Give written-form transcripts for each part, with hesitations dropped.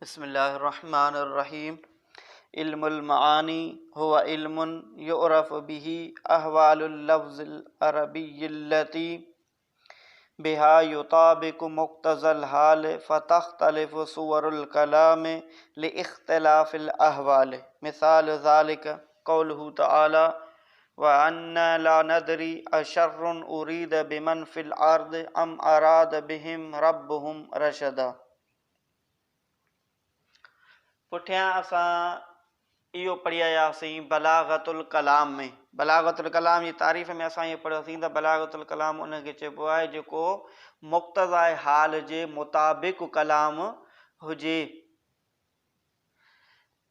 بسم الله الرحمن الرحيم علم المعاني هو علم يعرف به احوال اللفظ العربي التي بها يطابق مقتضى الحال فتختلف صور الكلام لاختلاف الاحوال مثال ذلك قوله تعالى وأنا لا ندري أشر أريد بمن في الأرض أم أراد بهم ربهم رشدا. پٺيان اسان اهو پڙهي آياسين بلاغت الڪلام ۾. بلاغت الڪلام جي تعريف ۾ اسان اهو پڙهيوسين ته بلاغت الڪلام ان کي چئبو آهي جيڪو مقتضاء حال جي مطابق ڪلام هجي.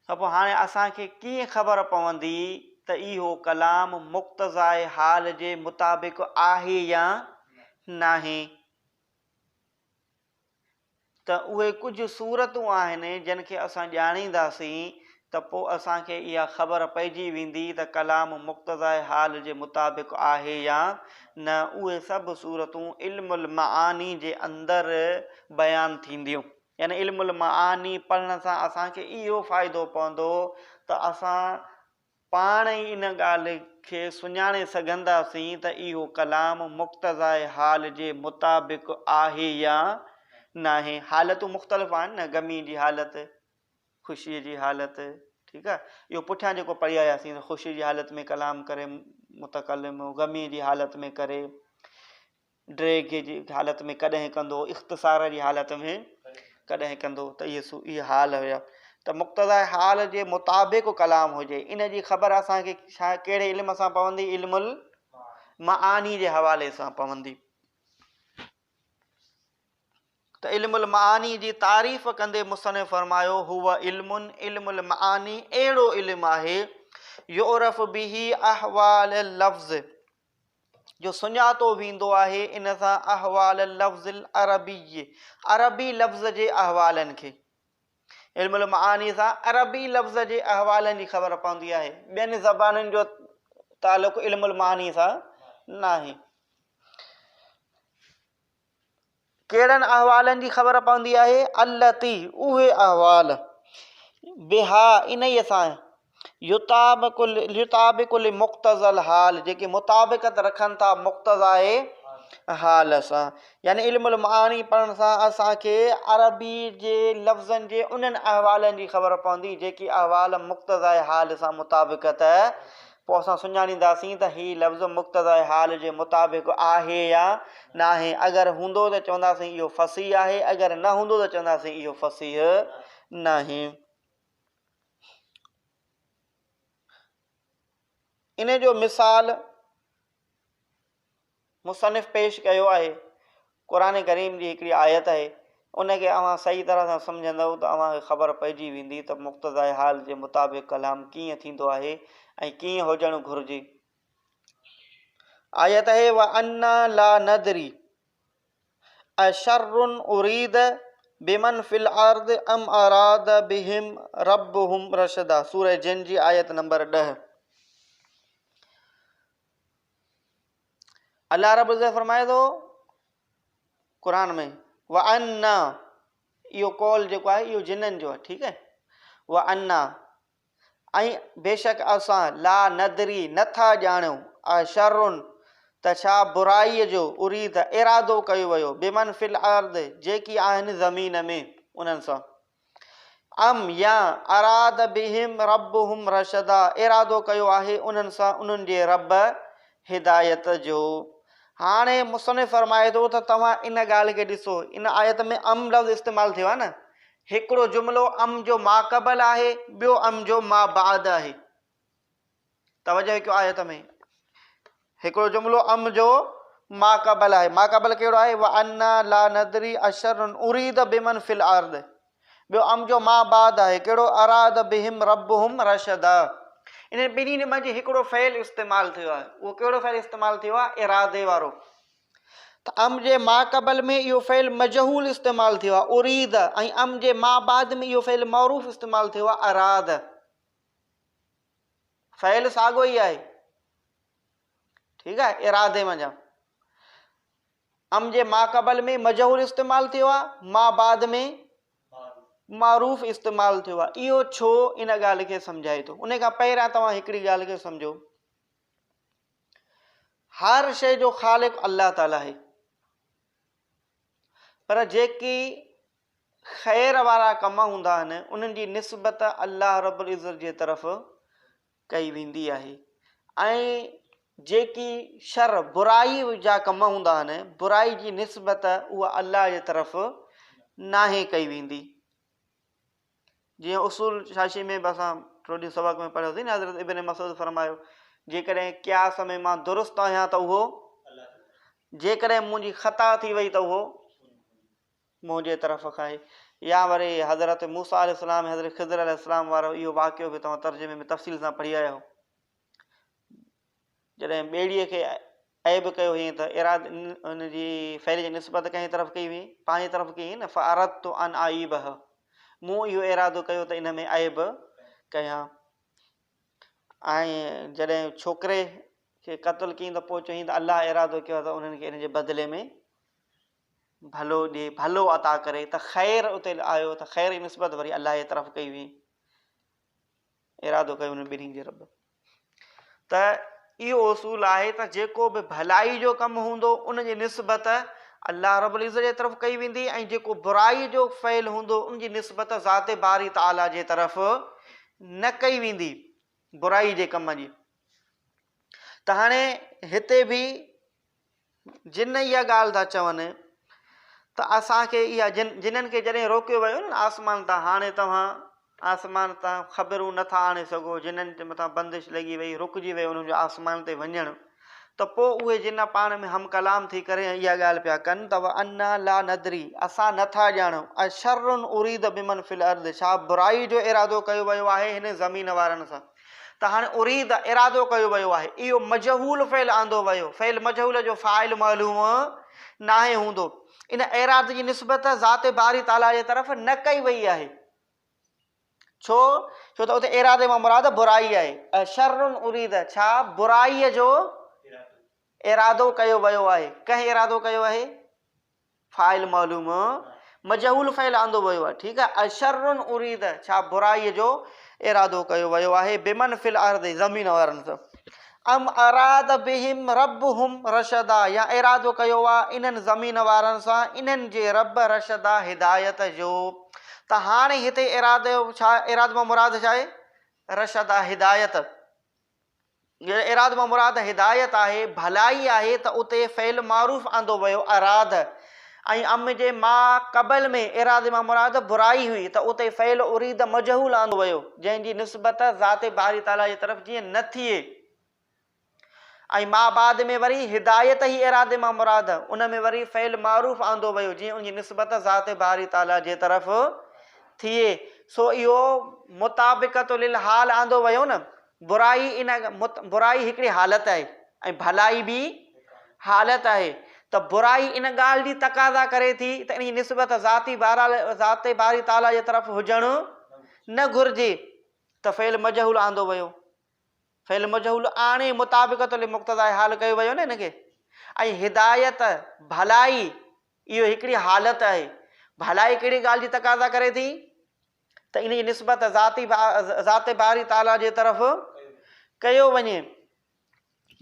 ته پوء هاڻي اسان کي ڪيئن خبر پوندي ته اهو ڪلام مقتضاء حال جي مطابق آهي يا ناهي؟ ته اهي ڪجهه صورتون آهن جن کي اسان ڄاڻينداسين ته پوء اسان کي اها خبر پئجي ويندي ته ڪلام مقتضاء حال جي مطابق آهي يا نه. اهي سڀ صورتون علم المعاني جي اندر بيان ٿينديون. يعني علم المعاني پڙهڻ سان اسان کي اهو فائدو پوندو ته اسان پاڻ ئي ان ڳالهه کي سڃاڻي سگهنداسين ته اهو ڪلام مقتضاء حال جي مطابق آهي يا ناهي. حالتون مختلف آهن نه، غمي جي حالت، خوشيء جي حالت، ٺيڪ آهي. اهو پٺيان جيڪو پڙهي آياسين ته خوشيء جي حالت ۾ ڪلام ڪري متڪلم، غمي جي حالت ۾ ڪري. ڊيگهه جي حالت ۾ ڪڏهن ڪندو، اختصار جي حالت ۾ ڪڏهن ڪندو ته اهي اهي حال هيا ته مقتضاء حال جي مطابق ڪلام هجي ان جي خبر اسان کي ڇا ڪهڙي علم سان پوندي علم المعاني جي حوالي سان پوندي ته علم المعاني جي تعريف ڪندي مصنف فرمايو هو علم علم المعاني اهڙو علم آهي يعرف به احوال اللفظ جو سڃاتو ويندو آهي ان سان احوال اللفظ العربي عربي لفظ جي احوالن کي. علم المعاني سان عربي لفظ جي احوالن جي خبر پوندي آهي ٻين زبانن جو تعلق علم المعاني سان ناهي. ڪهڙن احوالن جي خبر پوندي آهي؟ التي، اهي احوال، بها، انهيء سان، يطابق يطابق لمقتضي الحال، جيڪي مطابقت رکن ٿا مقتضاء حال سان. يعني علم المعاني پڙهڻ سان اسان کي عربي جي لفظن جي انهن احوالن جي خبر پوندي جيڪي احوال مقتضاء حال سان مطابقت پوء اسان سڃاڻينداسين ته هي لفظ مقتضاء حال جي مطابق آهي يا ناهي. اگر هوندو ته چونداسين اهو فصيح آهي، اگر نه هوندو ته چونداسين اهو فصيح ناهي. ان جو مثال مصنف پيش ڪيو آهي. قرآن ڪريم جي هڪڙي آيت آهي، ان کي اوهان صحيح طرح سان سمجهندؤ ته اوهان کي خبر پئجي ويندي ته مقتضاء حال جي مطابق ڪلام ڪيئن ٿيندو آهي ۽ ڪيئن هجڻ گهرجي. آيت آهي، وَأَنَّا لَا نَدْرِي أَشَرٌّ أُرِيدَ بِمَنْ فِي الْأَرْضِ أَمْ أَرَادَ بِهِمْ رَبُّهُمْ رَشَدًا سورة جن جي آيت نمبر 10. الله رب العزت فرمائي ٿو قرآن ۾ وَأَنَّا اهو قول جيڪو آهي اهو جنن جو آهي ٺيڪ آهي وَأَنَّا ۽ بيشڪ اسان لا ندري نٿا ڄاڻيون اشر ته ڇا برائي جو اريد ارادو ڪيو ويو بمن في الارض جيڪي آهن زمين ۾ انهن سان ام يا اراد بهم ربهم رشدا ارادو ڪيو آهي انهن سان انهن جي رب هدايت جو. هاڻي مصنف فرمائي ٿو ته توهان ان ڳالهه کي ڏسو ان آيت ۾ ام لفظ استعمال ٿيو آهي نه هڪڙو جملو ام جو ماقبل آهي ٻيو ام جو مابعد آهي. توجه ڪيو آيت ۾ هڪڙو جملو ام جو ماقبل آهي ماقبل ڪهڙو آهي وانا لا ندري اشر اريد بمن في الارض ٻيو ام جو ما بعد آهي ڪهڙو اراد بهم ربهم رشدا انهن ٻنهي منجهه هڪڙو فعل استعمال ٿيو آهي اهو ڪهڙو فعل استعمال ٿيو آهي ارادي وارو ته ام جي ماقبل ۾ اهو فعل مجهول استعمال ٿيو آهي اريد ۽ ام جي ما بعد ۾ اهو فعل معروف استعمال ٿيو آهي اراد فعل ساڳو ئي آهي ٺيڪ آهي ارادي منجهان ام جي ماقبل ۾ مجهول استعمال ٿيو آهي ما بعد ۾ معروف استعمال ٿيو آهي اهو ڇو ان ڳالهه کي سمجهائي ٿو ان کان پهريان توهان هڪڙي ڳالهه کي سمجهو هر شيء جو خالق الله تعالي آهي پر جيڪي خير وارا ڪم هوندا آهن انهن جي نسبت الله رب العزت جي طرف ڪئي ويندي آهي ۽ جيڪي شر، برائي، جا ڪم هوندا آهن، برائي جي نسبت اها الله جي طرف ناهي ڪئي ويندي. جيئن اصول شاشي ۾ به اسان ٽيون ڏينهن سبق ۾ پڙهيوسين نه حضرت ابن مسعود فرمايو جيڪڏهن قياس ۾ مان درست آهيان ته اهو جيڪڏهن منهنجي خطا ٿي وئي ته اهو منهنجي طرف کان آهي يا وري حضرت موسيٰ عليه السلام ۽ حضرت خضر عليه السلام وارو اهو واقعو به توهان ترجمي ۾ تفصيل سان پڙهي آيا آهيو جڏهن ٻيڙيء کي عيب ڪيو هئين ته اراد ان جي فعل جي نسبت ڪنهن طرف ڪئي هئي پنهنجي طرف ڪئي هئي نه فاردت ان اعيبه مون اهو ارادو ڪيو ته ان ۾ عيب ڪيان ۽ جڏهن ڇوڪري کي قتل ڪيائين ته پوء چيائين ته الله ارادو ڪيو ته انهن کي ان جي بدلي ۾ ڀلو ڏي، ڀلو عطا ڪري ته خير اتي آيو ته خير جي نسبت وري الله جي طرف ڪئي وئي. ارادو ڪيو انهن ٻنهي جي رب ته اهو اصول آهي ته جيڪو به ڀلائي جو ڪم هوندو ان جي نسبت الله رب العزت جي طرف ڪئي ويندي ۽ جيڪو برائي جو فعل هوندو ان جي نسبت ذات باري تعاليٰ جي طرف نه ڪئي ويندي برائي جي ڪم جي ته هاڻي هتي به جن اها ڳالهه ٿا چون ته اسان کي اها جن جنن کي جڏهن روڪيو ويو نه آسمان تان هاڻي توهان آسمان تان خبرون نٿا آڻي سگهو جنن جي مٿان بندش لڳي وئي رڪجي ويو انهن جو آسمان تي وڃڻ ته پوء اهي جن پاڻ ۾ هم ڪلام ٿي ڪري ۽ اها ڳالهه پيا ڪن ته وانا لا ندري اسان نٿا ڄاڻون اشر اريد بمن في الارض ڇا برائي جو ارادو ڪيو ويو آهي هن زمين وارن سان ته هاڻي اريد ارادو ڪيو ويو آهي اهو مجهول فعل آندو ويو فعل مجهول جو فاعل معلوم ناهي هوندو ان اعراض جي نسبت ذات باري تعاليٰ جي طرف نه ڪئي وئي آهي ڇو ڇو ته اتي ارادي مان مراد برائي آهي شر اريد ڇا برائي جو ارادو ڪيو ويو آهي ڪنهن ارادو ڪيو آهي فاعل معلوم مجهول فعل آندو ويو آهي ٺيڪ آهي اشر اريد ڇا برائي جو ارادو ڪيو ويو آهي بمن في الارض زمين وارن سان ام اراد بهم ربهم رشدا يا ارادو ڪيو آهي انهن زمين وارن سان انهن جي رب رشدا هدايت جو ته هاڻي هتي ارادو ڇا ارادو مان مراد ڇا آهي رشدا هدايت جڏهن اراد مان مراد هدايت آهي، ڀلائي آهي ته اتي فعل معروف آندو ويو اراد ۽ ام جي ما قبل ۾ اراد مان مراد برائي هئي ته اتي فعل اريد مجهول آندو ويو جنهن جي نسبت ذات باري تعاليٰ جي طرف جيئن نه ٿئي ۽ ما بعد ۾ وري هدايت هي ارادي مان مراد ان ۾ وري فعل معروف آندو ويو جيئن ان جي نسبت ذات باري تعاليٰ جي طرف ٿئي سو اهو مطابقت للحال آندو ويو نه برائي ان برائي هڪڙي حالت آهي ۽ ڀلائي به حالت آهي ته برائي ان ڳالهه جي تقاضا ڪري ٿي ته ان جي نسبت ذاتي ذات باري تعاليٰ جي طرف هجڻ نه گهرجي ته فعل مجهول آندو ويو فعل مجهول آڻي مطابقت لمقتضاء حال ڪيو ويو نه ان کي ۽ هدايت ڀلائي اهو هڪڙي حالت آهي ڀلائي ڪهڙي ڳالهه جي تقاضا ڪري ٿي ته ان جي نسبت ذاتي ذات باري تعاليٰ جي طرف ڪيو وڃي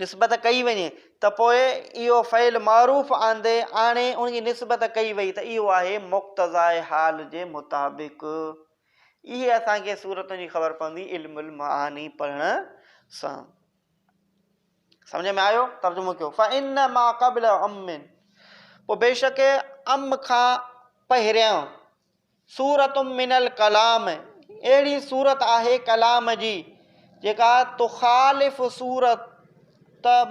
نسبت ڪئي وڃي ته پوء اهو فعل معروف آندي آڻي ان جي نسبت ڪئي وئي ته اهو آهي مقتضاء حال جي مطابق اهي اسان کي صورتن جي خبر پوندي علم المعاني پڙهڻ سان سمجھ ۾ آيو ترجمو ڪيو فإن ما قبل ام پوء بيشڪ ام کان پهريان سورة من الڪلام اهڙي صورت آهي ڪلام جي جيڪا تخالف صورت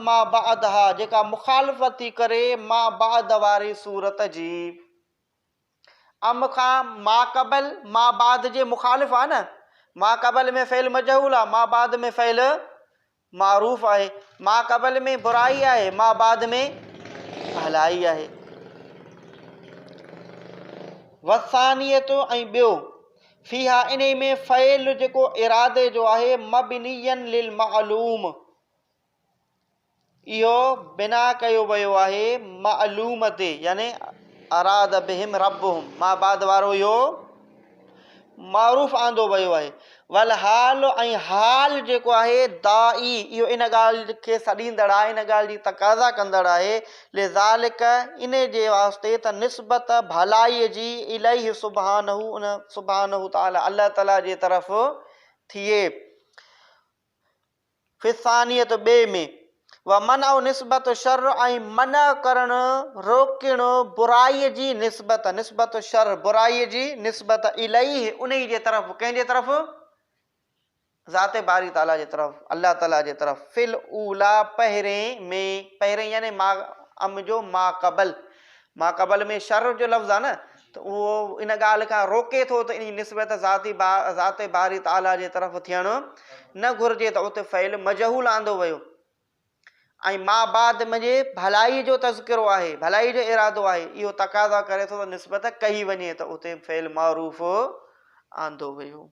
ما بعدها جيڪا مخالفت ٿي ڪري ما بعد واري صورت جي. ام کان ما قبل ما بعد جي مخالف آهي نه ما قبل ۾ فعل مجهول آهي ما بعد ۾ فعل معروف آهي. ما قبل ۾ برائي آهي، ما بعد ۾ ڀلائي آهي. والثانية ۽ ٻيو، فيها انهي ۾ فعل جيڪو ارادي جو آهي مبنيا للمعلوم اهو بنا ڪيو ويو آهي معلوم تي يعني اراد بهم ربهم ما بعد وارو اهو. معروف آندو ويو آهي. والحال ۽ حال جيڪو آهي داعي اهو ان ڳالهه کي سڏيندڙ آهي، ان ڳالهه جي تقاضا ڪندڙ آهي، لذلڪ ان جي واسطي ته نسبت ڀلائي جي اليه سبحانه ان سبحانه تعالي الله تعالي جي طرف ٿئي. في الثانية ٻئي ۾، ومنع نسبت الشر ۽ منع ڪرڻ، روڪڻ، برائيء جي نسبت، نسبت الشر، برائيء جي نسبت، اليه انهيء جي طرف، ڪنهن جي طرف؟ ذات باري تعاليٰ جي طرف، الله تعاليٰ جي طرف، في الاوليٰ پهرين ۾، پهرين يعني ما ام جو ما قبل، ما قبل ۾ شر جو لفظ آهي نه، ته اهو ان ڳالهه کان روڪي ٿو ته ان جي نسبت ذاتي ذات باري تعاليٰ جي طرف ٿيڻ نه گهرجي ته اتي فعل مجهول آندو ويو ۽ ما بعد منجهه ڀلائي جو تذڪرو آهي، ڀلائي جو ارادو آهي، اهو تقاضا ڪري ٿو ته نسبت ڪئي وڃي ته اتي فعل معروف آندو ويو.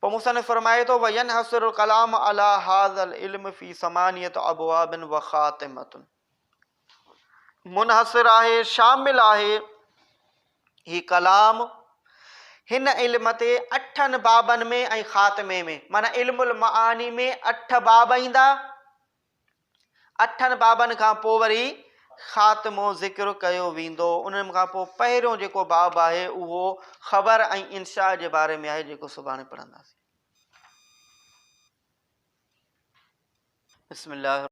پوء مصنف فرمائي ٿو وينحصر الڪلام علي هذا العلم في ثمانية ابواب وخاتمة منحصر آهي، شامل آهي، هي ڪلام هن علم تي اٺن بابن ۾ ۽ خاتمي ۾ معنيٰ علم المعاني ۾ اٺ باب ايندا، اٺن بابن کان پوء وري خاتمو ذڪر ڪيو ويندو، انهن کان پوء پهريون جيڪو باب آهي اهو خبر ۽ انشاء جي باري ۾ آهي جيڪو سڀاڻي پڙهنداسين. بسم الله.